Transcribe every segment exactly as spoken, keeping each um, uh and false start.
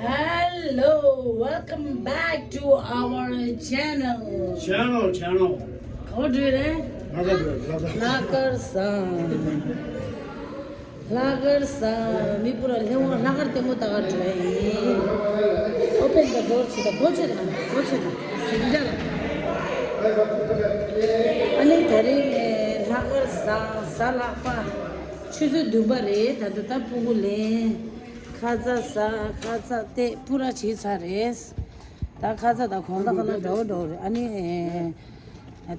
Hello, welcome back to our channel. Channel, channel. ག་པར་འགྲོ་རེད། ལྷག་དཀར་བཟང་། ལྷག་དཀར་བཟང་། ལྷག་དཀར་བཟང་། མི་པུ་ར་ལྷེ་ཝང་ལྷག་དཀར་ལྟད་མོ་ལྟ་ག་འགྲོ་ཡིན། Open the door བྱེད་དང་། སྒོ་ཕྱེ་དང་། སྒོ་ཕྱེ་དང་། ཟིང་འདྲ་ལ། ཨ་ནི་དེ་རིང་ལྷག་དཀར་བཟང་། གཟའ་ལྷག་པ། ཆུ་ཚོད་བདུན་པ་རེད། ད་ལྟ་ད་སྤུ་གུ་ལེན། ཁ་ཚ་ཟ། ཁ་ཚ་བལྟས། སྤུ་ར་བྱས་ཚར་རེད། ད་ཁ་ཚ་དང་གོང་ད་ག་ན་འདྲ་བོ་འདྲ་བོ་རེད། ཨ་ནི་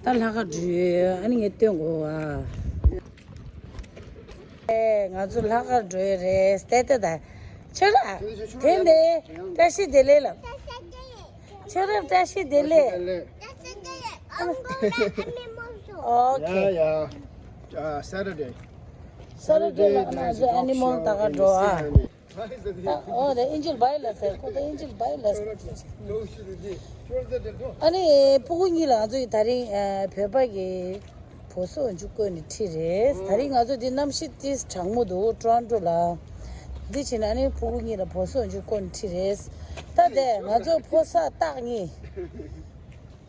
ད་ལྷག་དཀར་འགྲོ་ཡོད། ཨ་ནི་ངས་སྟོན་དགོས་བ། ཨེ། ང་ཚོ་ལྷག་དཀར་འགྲོ་ཡོད་རེད། ལྟ་ལྟ་ད། ཁྱོད་ར། དེ་འདི། བཀྲ་ཤིས་བདེ་ལེགས་ལ། ཁྱོད་ར་བཀྲ་ཤིས་བདེ་ལེགས། Okay. Yeah, yeah. Uh, Saturday. Saturday ལ་ང་ཚོ་animal ལྟ་ག་འགྲོ་ཨ། ཨོ་དེ་ཨིན་ཇིལ་བྷའི་ལ་ཟེར། ཁོ་ད་ཨིན་ཇིལ་བྷའི་ལ་ཟེར། ཨ་ནི་སྤུ་གུ་གཉིས་ལ་ང་ཚོ་ཡི་ད་རིང་བོད་པ་གི་བོད་སོག་འཇུ་བསྐོན་ནས་ཁྲིད་རེད། ད་རིང་ང་ཚོ་འདི་གནམ་གཤིས་ཏིས་གྲང་མོ་འདུག་ཊོ་རོན་ཊོ་ལ། འདི་བྱས་ན་ཨ་ནི་སྤུ་གུ་གཉིས་ལ་བོད་སོག་འཇུ་བསྐོན་ནས་ཁྲིད་རེད། ད་དེ་ང་ཚོ་ཕོ་གསར་སྟག་གཉིས།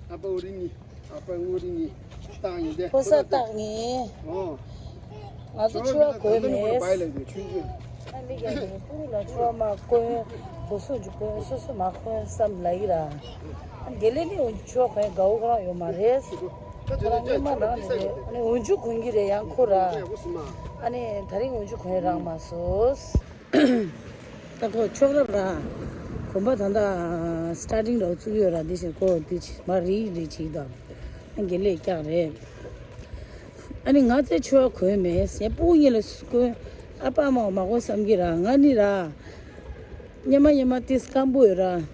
ཨ་ཕ་འོ་རི་གཉིས། ཨ་ཕ་འོ་རི་གཉིས། སྟག་གཉིས་དེ། ཕོ་གསར་སྟག་གཉིས། ཨོ། ང་ཚོ་ཕྱུ་པ་གོན་མེད། ཨ་ནི་ག་ནི་སྤུ་གུ་ལ་ཕྱུ་པ་མ་གོན། བོད་སོག་འཇུ་གོན། སོ་སོ་མ་གོན་བསམ་ལབ་ཀྱི་ར། དགེ་ལེགས་ནི་འོན་ཕྱུ་པ་གོན་དགའ་བོ་ཁོ་རང་ཡོད་མ་རེད། ཁོ་རང་སྔོན་མ་རང་ནས་རེད། ཨ་ནི་འོན་ཆུ་གོན་གྱི་རེད་ཡང་ཁོ་ར། ཨ་ནི་ད་རིང་འོན་ཆུ་གོན་རག་མ་སོང་། ད་ཁོ་ཕྱུ་པ་ར། གོན་པ་ད་ལྟ་སི་ཊར་ཊིང་འདྲ་བོ་བཙུགས་ཡོད་ར། དེ་བཞིན་ཁོ་དེ་ཕྱི་མ་རིག་རིག་བྱེད་དང་། དགེ་ལེགས་སྐྱག་རེད། ཨ་ནི་ང་ཚོས་ཕྱུ་པ་གོན་མེད་ཟེར། སྤུ་གུ་གཉིས་ལ་གོན། ཨ་ཕ་མ་མ་གོན་བསམ་གྱི་ར། ང་ནི་ར། སྔོན་མ་སྔོན་མ་ཏིས་སྐམ་པོ་ཡོད་ར།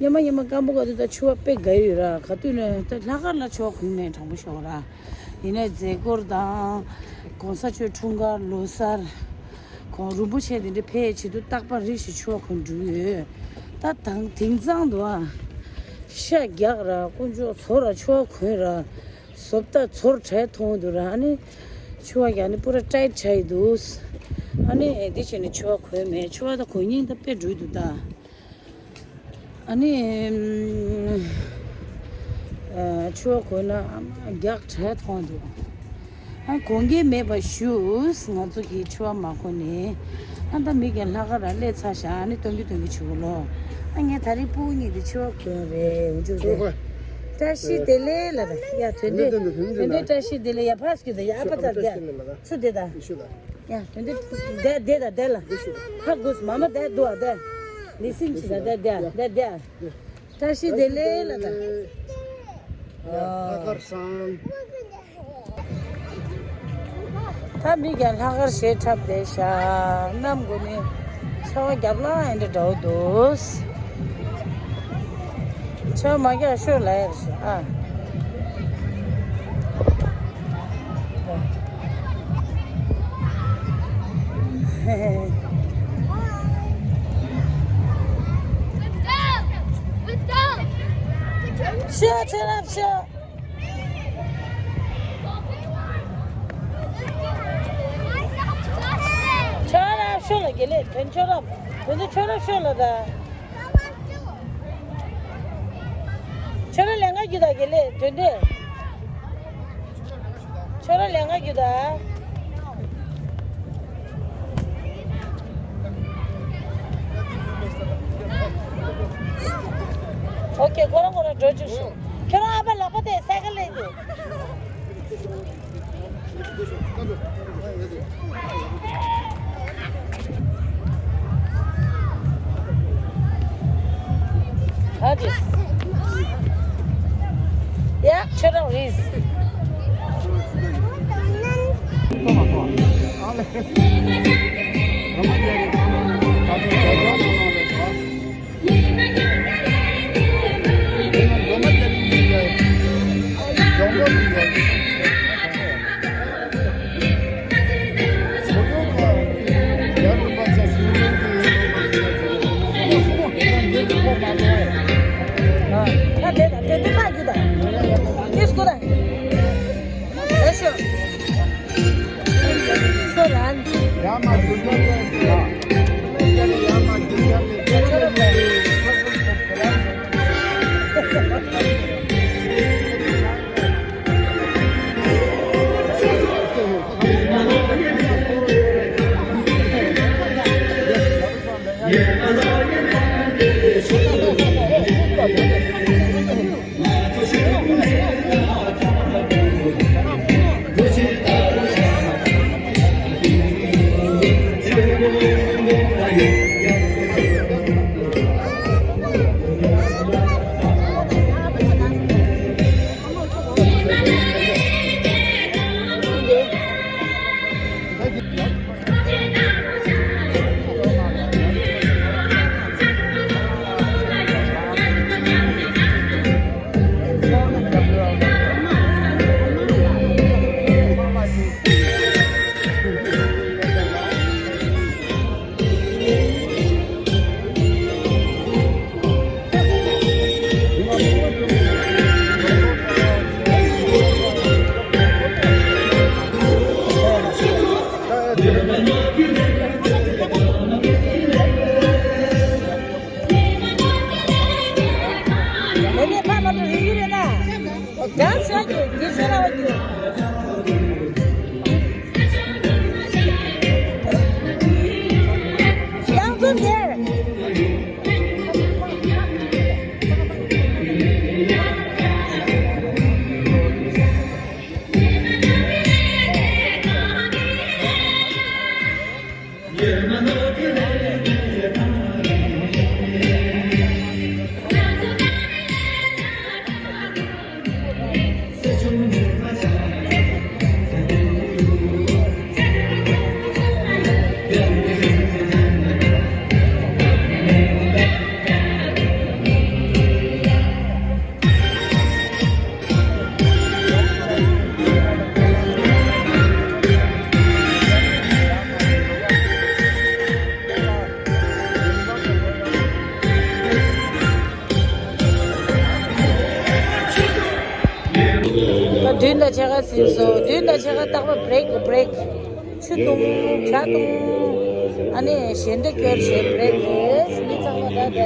སྔོན་མ་སྔོན་མ་སྐམ་པོ་ག་དུས་ད་ཕྱུ་པ་དཔེ་དགའ་ཡོད་ར། ག་དུས་ནས་ད་ལྷག་དཀར་ལ་ཕྱུ་པ་གོན་མེད་དྲང་པོ་ཤོད་ར། ཡིན་ནའི་མཛད་སྒོར་དང་། གོང་ས་མཆོག་འཁྲུངས་སྐར་ལོ་གསར། གོང་རིན་པོ་ཆེ་དེ་འདྲ་ཕེབས་བྱེད་དུས་རྟག་པར་རེ་ཞིག་ཕྱུ་པ་གོན་འགྲོ་ཡོད། ད་དང་དེང་སང་དུ་ཨ། ཤ་རྒྱགས་ར་དཀོན་མཆོག་ཚོར་ར་ཕྱུ་པ་གོན་ར། བཟོ་ལྟ་ཚོར་བྲལ་མཐོང་འདུག་ར། ཨ་ནི་ཕྱུ་པ་ཡ་ནི་པུ་ར་ཊའིཊ་ཆགས་ཡི་འདུག་ཨ་ནི་འདི་བྱས་ནས་ཕྱུ་པ་གོན་མེད། ཕྱུ་པ་ད་གོན་སྙིང་ད་དཔེ་འགྲོ་འདུག་ད། ཨ་ནི་ཨ་ཕྱུ་པ་གོན་ན་ཨ་མ་རྒྱགས་བྲལ་མཐོང་འདུག་ཨ་གོན་གྱི་མེད་པ་ཞུ། ང་ཚོ་གིས་ཕྱུ་པ་མ་གོན་ནས། ཨ་ད་མི་རྒན་ལྷག་དཀར་ར་སླེབས་ཚར་ཤག་ཨ་ནི་སྟོན་གྱི་སྟོན་གྱི་བྱེད་དགོས་ལོ། ཨ་ངས་ད་རིང་སྤུ་གུ་གཉིས་དེ་ཕྱུ་པ་གོན་རེད། འུ་ཅུ་རེད། བཀྲ་ཤིས་བདེ་ལེགས་ལ་ད། ཡ་དོན་དེ་དོན་དེ་བཀྲ་ཤིས་བདེ་ལེགས། ཡ་ཕ་སྐྱིད་ད། ཡ་ཨ་ཕ་ཚ་བདེ། ཚུར་བདེ་ད། ཡ་དོན་དེ་བདེ་བདེ་ད་བདེ་ལ། ཕ་གུས་མ་མ་བདེ་འདུག་ཨ་བདེ། ལི་སིན་ཅི་ད་བདེ་བདེ་བདེ་བདེ། བཀྲ་ཤིས་བདེ་ལེགས་ལ་ད། ལྷག་དཀར་བཟང་། ད་མི་རྒན་ལྷག་དཀར་ཞེ་འཁྲབ་བསྡད་ཤག་གནམ་དགུན་ནི་ཆར་པ་རྒྱབ་ལངས་ཨེ་འདྲ་འདྲ་བོ་འདུག་ཆར་པ་མ་རྒྱག་ཤོག་ལབ་ཡ་རེད་ཤག་ཨ། ཤོག་ཆར་པ་ཤོག་ཁྱོད་རང་ཤོག་ལ་དགེ་ལེགས། དོན་ཁྱོད་རང་། དོན་དུ་ཁྱོད་རང་ཤོག་ལ་ད། ཁྱོད་རང་ལས་ཀ་རྒྱུགས་ད་དགེ་ལེགས། དོན་དུ་ཁྱོད་རང་ལས་ཀ་རྒྱུགས་ད། ཨོ་ཁེ། ཁོ་རང་ཁོ་རང་འགྲོ་བཅུག་ཤོག་ཁྱོད་རང་ཨ་ཕ་ལག་པ་དེ་སའི་ཀལ་ལེན་དུ། ཨ་ཅེ། ཡ་ཁྱོད་རང་རེད། ནས་ཕ་མ་ཚོ་ཡིན་གྱི་རེད་ན། རྒྱང་ཤོག་གི་རྒྱུ་ཤོད་ར་བ་རྒྱུ། རྒྱང་འཛུམ་དེར། བདུན་དང་ཕྱེད་ཀ་ཟིན་སོང་། བདུན་དང་ཕྱེད་ཀ་རྟག་པར་བྷི་རེག་བྷི་རེག་ཆུ་འཐུང་ཇ་འཐུང་། ཨ་ནི་ཞལ་འདོན་སྐྱོར་བྱེད་བྷི་རེག་རེད། མི་ཚང་མ་ད་ལྟ།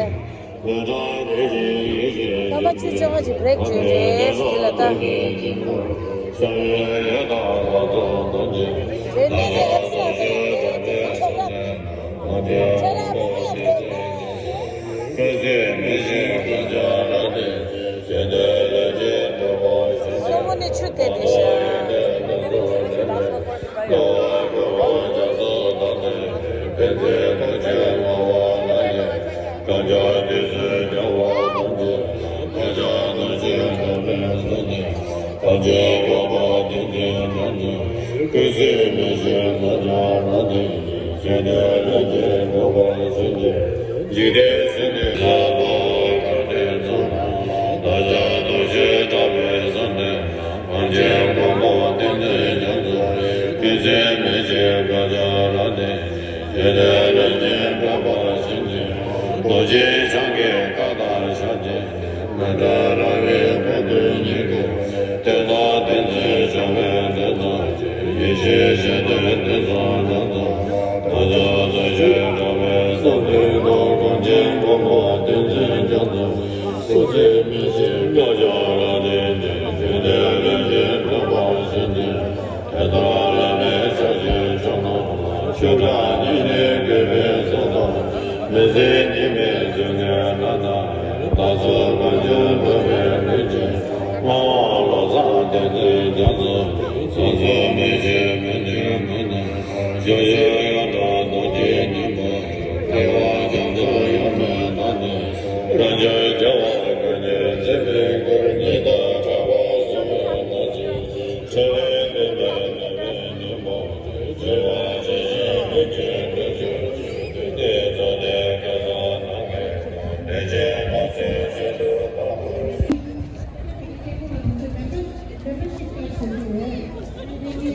སྐར་མ་བཅུ་བཅོ་ལྔ་ཅིག་བྷི་རེག་བྱས་རེད། དེ་ལ་ད། རེད་ནས་ནས་ཨེ་ཙི་ཨ་ཙི་ཨ་ཙི་ཨ་ཙི་ཨ་ཙི་ཨ་ཙི། སོར་མོ་ནས་ཆུ་བཏེགས་ཏེ་བཞག་བྷི་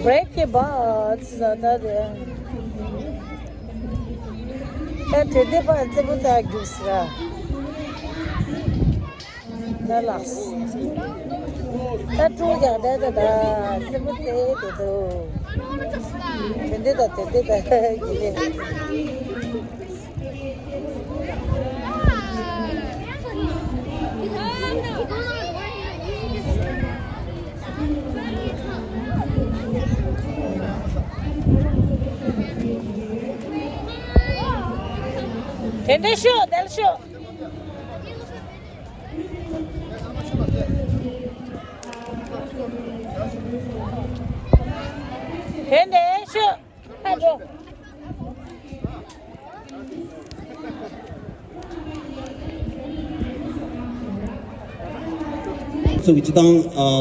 རེག་གི་བཱ་ཟ་ད་རེད། ད་དེ་འདི་པར་རྩེད་མོ་རྩེ་རྒྱུགས་ཟེར། ད་ལགས། ད་ཀྲུང་ཀྱང་ད་ད་ད་རྩེད་མོ་རྩེ་དེ་འདུག་དེ་འདི་ད་དེ་འདི་ད་གི་རེད། དེ་ དེ་ཤོག་དེ་ཤོག་དེ་འདྲ་ཤོག་ཁ་འགྲོ། ཚོགས་ཀྱི་སྤྱི་བཏང་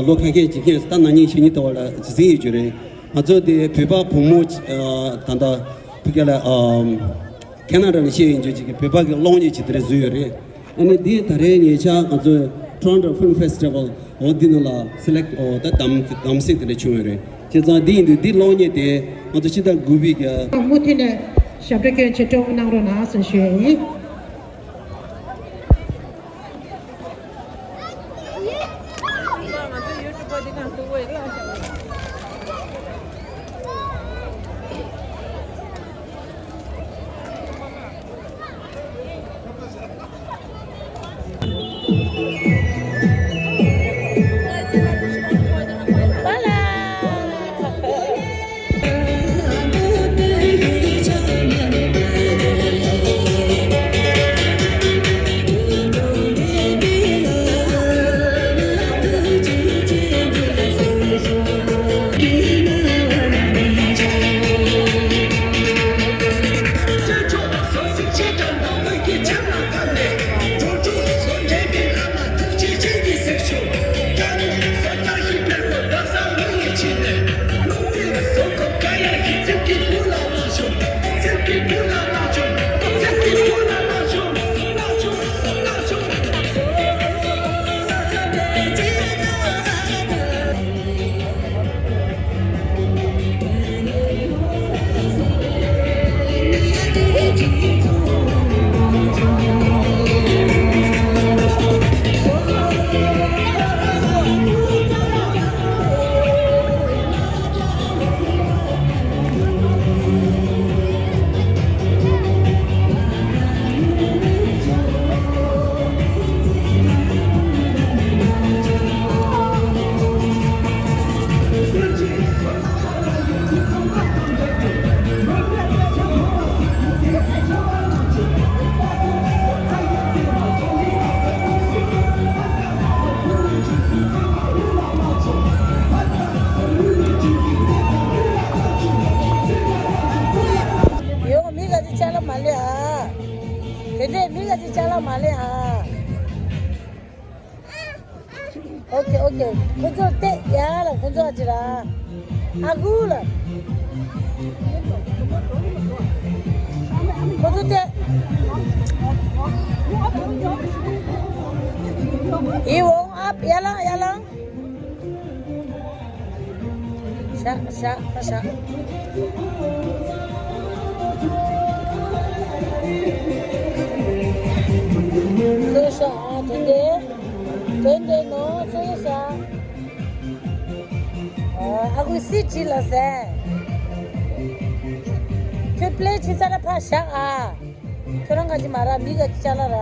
ལོ་ཁ་ཤས་ཀྱི་རྐྱེན་ད་ན་ནིང་ཕྱི་ཉིན་ལྟ་བ་ལ་ཇི་སྲིད་ཡོད་རྒྱུ་རེད། ང་ཚོ་དེ་བོད་པ་བུ་མོ་ད་ལྟ་ཕ་གི་ལ་ཁེ་ན་ཌ་ལ་བཤད་ཡོད་རྒྱུ་ཅིག་གི་བོད་པ་གི་གློག་བརྙན་ཅིག་དེ་འདྲ་བཟོས་ཡོད་རེད། ཨ་ནི་འདི་ད་རེས་ཉེ་ཆར་ང་ཚོའི་Toronto Film Festival འོ་འདི་ནང་ལ་སེ་ལེག་འོ་ད་གདམ་གདམ་གསེས་དེ་འདྲ་བྱུང་ཡོད་རེད། བྱས་ཙང་འདི་ཡིན་དུས་འདི་གློག་བརྙན་དེ་ང་ཚོ་ཕྱི་ཟླ་དགུ་པའི་གི་མུ་མཐུད་ནས་ཞབས་བྲོ་སྐྱོན་ཆེད་སྤྲོ་པོ་གནང་རོགས་གནང་ཟེར་ཞུ་ཡ་ཡིན། ཡོང་མི་ག་ཅི་ཅ་ལག་མ་ལེ་ཨ། དེ་འདྲས་མི་ག་ཅི་ཅ་ལག་མ་ལེ་ཨ། ཨོ་ཁེ་ཨོ་ཁེ། ཁོ་ཚོར་བལྟས་ཡ་ལ་ཁོ་ཚོ་ཨ་ཅི་ར། ཨ་ཁུ་ལ། ཁོ་ཚོ་བལྟས། ཡི་འོང་ཨ་ཡ་ལང་ཡ་ལང་། ཤ་ཤ་ཤ། ཚོ་ཤ་ཨ་དེ་འདྲས། དེ་འདྲས་ནོ་ཚོ་ཤ། ཨ་ཁུ་སི་ཅི་ལ་ཟེར། ཁྱོད་པླེ་ཅི་ཚ་ར་ཕ་ཤ་ཨ། ཁྱོད་རང་ག་ཅི་མ་ར་མི་ག་ཅི་ཅ་ལ་ར།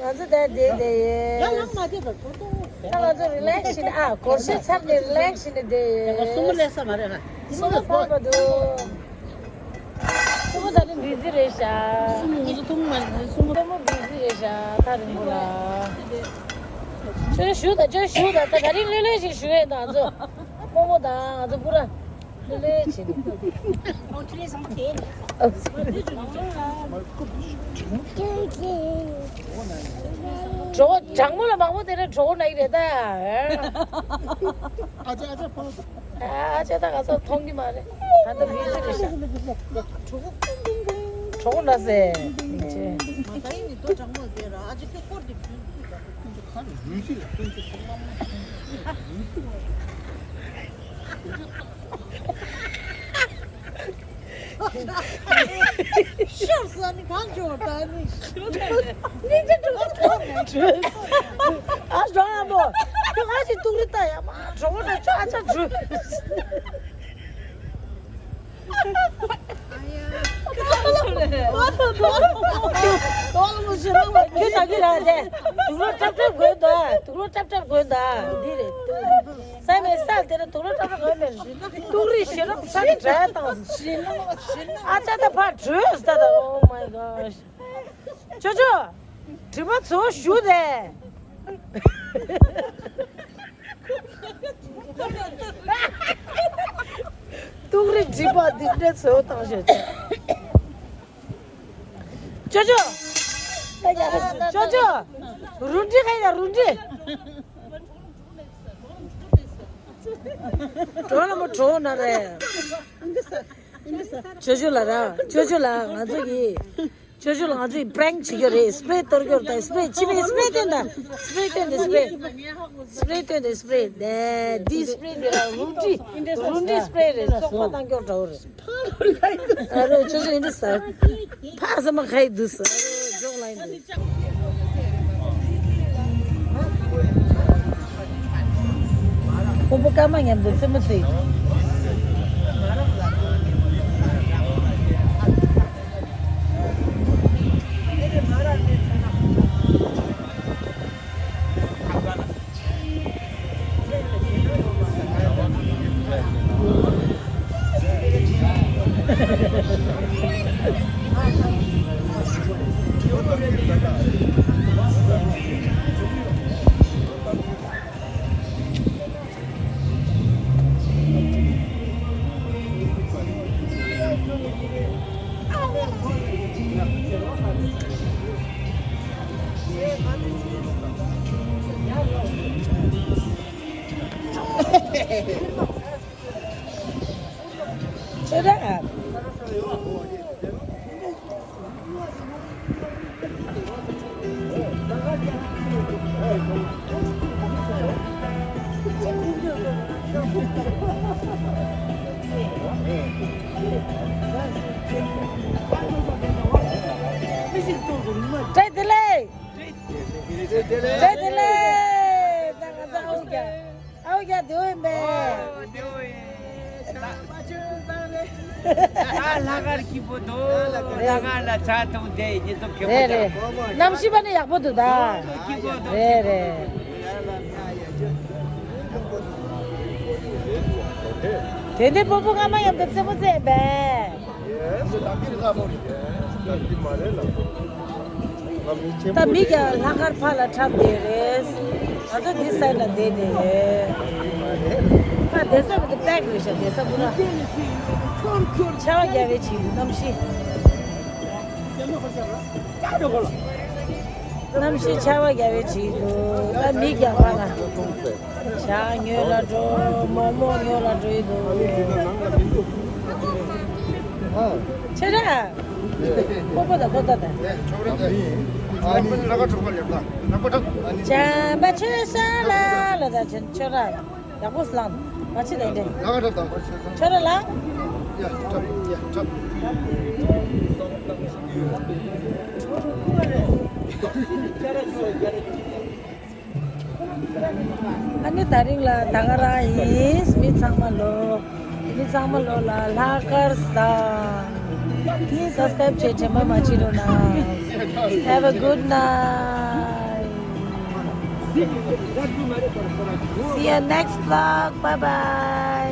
ང་ཚོ་ད་བསྡད་བསྡད་ཡོད། ད་ང་ཚོ་རི་ལེགས་ཤིག་ཨ་སྒོར་གཞས་འཚབ་ནས་རི་ལེགས་ཤིག་བསྡད་ཡོད། སུ་མོ་ལས་ས་མ་རེད་ཧ། སུ་མོ་ཕངས་པ་འདུག་སུ་མོ་ད་ནི་བི་ཛི་རེད་ཤག་སུ་མོ་ང་ཚོ་ཐུང་མ་རེད། སུ་མོ་ལྟད་མོ་བི་ཛི་རེད་ཤག་ཐག་རིང་པོ་ལ། ཁྱོད་བཞུགས་དང་ཁྱོད་བཞུགས་དང་ད་ག་རིང་ལྷོད་ལྷོད་ཞིག་བཞུགས་ཡོད་དང་ང་ཚོ་རྨོ་མོ་དང་ང་ཚོ་པུ་ར། ལེ་ལེ་བྱེད་ནས། གྲོགས་གྲང་མོ་ལ་མང་པོ་དེ་རེད། གྲོགས་ན་ཡི་རེད་ད། ཨ་ཅེ་ཨ་ཅེ་ཕོ། ཨ་ཅེ་ད་ག་ཚོད་མཐོང་གི་མ་རེད། ད་ལྟ་བི་ཛི་རེད་ཤག་གྲོགས་ན་ཟེ། ཤོར་ས་ནི་གང་བྱོ་ད་ནི། ཨ་ཞོ་ཡ་མོ། ཁྱོད་ང་ཞིག་ཏུག་རི་ལྟ་ཡ་མ་གྲོགས་ན་ཆ་ཆ་འཇུ། ཁྱོད་ད་གི་ར་རེད། དུག་ལོག་ཀྲབ་ཀྲབ་དགོས་ད། དུག་ལོག་ཀྲབ་ཀྲབ་དགོས་ད། འདི་རེད། ས་མེད་ས་དེ་ན་དུག་ལོག་ཀྲབ་ཀྲབ་དགོས་མེད། ཏུག་རི་ཞེ་རབ་ས་ནི་འདྲ་དང་། ཨ་ཅག་ད་ཕར་བྲོས་ད་ད། Oh my gosh. ཅོ་ཅོ། དྲི་མ་ཚོ་ཞུ་རེད། ཏུག་རི་དྲི་མ་འདི་འདྲ་ཚོ་བཏང་ཤོག་ཅོ་ཅོ། ཅོ་ཅོ། རུ་འདྲི་ཁ་ཡ་རུ་འདྲི། གྲོགས་ལ་མོ་གྲོགས་ན་རེད། ཅོ་ཅོ་ལ་ར། ཅོ་ཅོ་ལ་ང་ཚོ་གི་ཅོ་ཅོ་ལ་ང་ཚོས་པྲེང་བྱེད་རྒྱུ་རེད། སི་པེ་རེ་གཏོར་རྒྱུ་རེད། ད་སི་པེ་རེ་ཕྱི་པའི་སི་པེ་རེ་སྟོན་དང་། སི་པེ་རེ་སྟོན་དང་། སི་པེ་རེ། སི་པེ་རེ་སྟོན་དང་། སི་པེ་རེ་རེད། འདི་སི་པེ་རེ་འདི་ར་རུ་འདྲི། རུ་འདྲི་སི་པེ་རེ་རེད། བཙོག་པ་བཏང་རྒྱུ་འདྲ་བོ་རེད། ཨ་རོ་ཅོ་ཅོ་འདི་འདྲ་ཟ། ཕ་ཟ་མ་ཁ་ཡི་འདུག་ཟ། ཨ་རོ་འཇོག་ལ་ཡི་འདུག་ཕུང་པོ་སྐར་མ་མཉམ་དུ་རྩེད་མོ་རྩེ། བཀྲ་ཤིས་བདེ་ལེགས། བཀྲ་ཤིས་བདེ་ལེགས། ད་ང་ཚོ་ཨའུ་རྒྱ། ཨའུ་རྒྱ་དེ་འོ་ཡིན་པས། ཨ་ལྷག་དཀར་སྐྱིད་པོ་འདུག་ལྷག་དཀར་ལ་ཆ་ཐུང་དེ་ཉིད་ཚོ་ཁེ་པོ། རེད་རེད། གནམ་གཤིས་པ་ནི་ཡག་པོ་འདུག་ད། སྐྱིད་པོ་འདུག་རེད་རེད། དེ་འདྲའི་སྤོ་བོ་ང་མ་ཡམ་ག་རྩེད་མོ་རྩེད་པས། ད་མི་ཀྱང་ལྷག་དཀར་ཕ་ལ་འཁྲབ་བསྡད་རེད། ང་ཚོ་འདི་སའི་ལ་བསྡད་བསྡད་ཡོད། ཨ་བསྡད་ས་མི་འདུག་པེག་རེད་ཤག་བསྡད་ས་ཁོ་ར། ཆར་པ་རྒྱག་པའི་བྱེད་འདུག་གནམ་གཤིས། གནམ་གཤིས་ཆར་པ་རྒྱག་པའི་བྱེད་འདུག་ད་མི་ཀྱང་ཕ་ལ། ཞག་ཉོ་ལ་འགྲོ། མོག་མོག་ཉོ་ལ་འགྲོ་ཡི་འདུག་ཆེ་ར། ཁོ་པ་དང་ཁོ་ད་དང་། བྱམས་པ་ཆེ་ས་ལ་ལ་དང་ཆེ་ཆེ་ར། ཡག་པོ་སླང་། མ་ཕྱི་དང་འདྲེ། ལ་ཁ་ཁྲབ་དང་། ཁྱོད་ར་ལ། ཡ་ཁྲབ་ཡ་ཁྲབ། ཨ་ནི་དེ་རིང་ལ་ད་ག་རང་ཡིན། མི་ཚང་མ་ལོ། མི་ཚང་མ་ལོ་ལ་ལྷག་དཀར་བཟང་། ངའི་སབ་སི་ཀ་རེབ་བྱས་དྲན་པ་མ་བརྗེད་རོགས་གནང་། Have a good night. See you next vlog. Bye bye.